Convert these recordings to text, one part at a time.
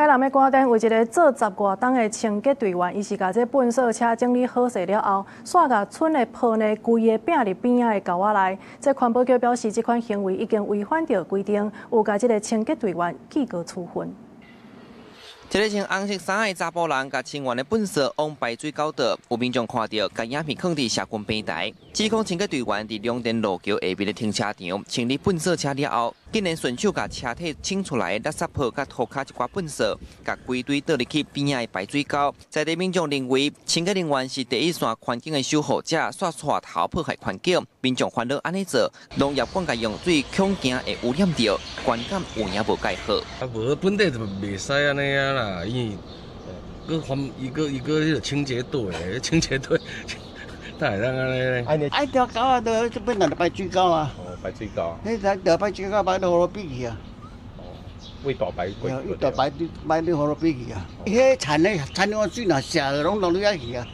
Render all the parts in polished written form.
台南的歌田有一个做十外冬的清潔隊員，伊是共這糞掃車整理好勢了後，煞共賰的糞呢，規个拚入邊仔的溝仔內。這環保局表示，這款行為已經違反著規定，有共這个清潔隊員記過處分。這个穿紅色衫的查埔人，共清完的糞掃往排水溝倒，有民眾看著，共影片囥佇社群平台。指控清潔隊員佇龍田路橋下面的停車場清理糞掃車了後，竟然順手共車體清出來的垃圾泡佮塗跤一寡糞掃，共規堆倒入去邊仔的排水溝。在地民眾認為，清潔人員是第一線環境的守護者，煞帶頭破壞環境，民眾煩惱按呢做，農業灌溉用水恐驚會污染著，觀感有影無蓋好。啊，無本底就袂使按呢啊啦，因為閣環伊閣伊閣彼个清潔隊，清潔隊，哪會當按呢？愛條溝啊，都本來就排水溝啊。哦，排水溝。彼條排水溝排到河路邊去啊。哦，為大排過。對，大排排到河路邊去啊。彼殘的殘的水若瀉，攏落去遐去啊。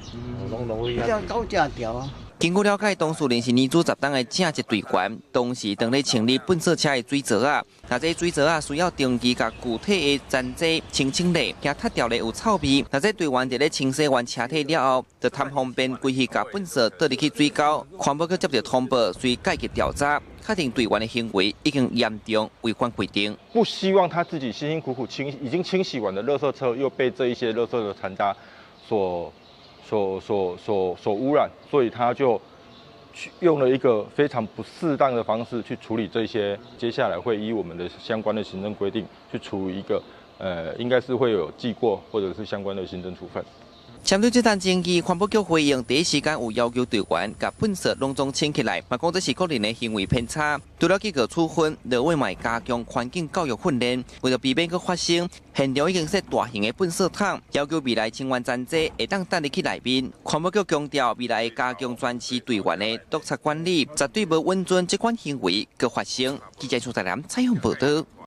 攏落去遐。這溝正條啊。根據了解，當事人是連續10冬的正職隊員，當時當咧清理糞掃車的水槽仔，若這水槽仔需要定期共具體的殘劑清清理，驚踢掉咧有臭味。若這隊員佇咧清洗完車體了後，就貪方便規氣共糞掃倒入去水溝。環保局接著通報，隨介入調查，確定隊員的行為已經嚴重違反規定。不希望他自己辛辛苦苦清已經清洗完的垃圾車，又被這一些垃圾的殘渣所污染，所以他就去用了一個非常不適當的方式去處理這些。接下來會依我們的相關的行政規定去處一個，應該是會有記過或者是相關的行政處分。針對這單爭議，環保局回應第一時間有要求隊員共糞掃攏總清起來，嘛講這是個人的行為偏差。除了記過處分，落尾嘛會加強環境教育訓練，為著避免閣發生，現場已經設大型的糞掃桶，要求未來清完殘劑會當擲入去內面。環保局強調，未來會加強全市隊員的督察管理，絕對無允准這款行為閣發生。記者蘇台南採訪報導。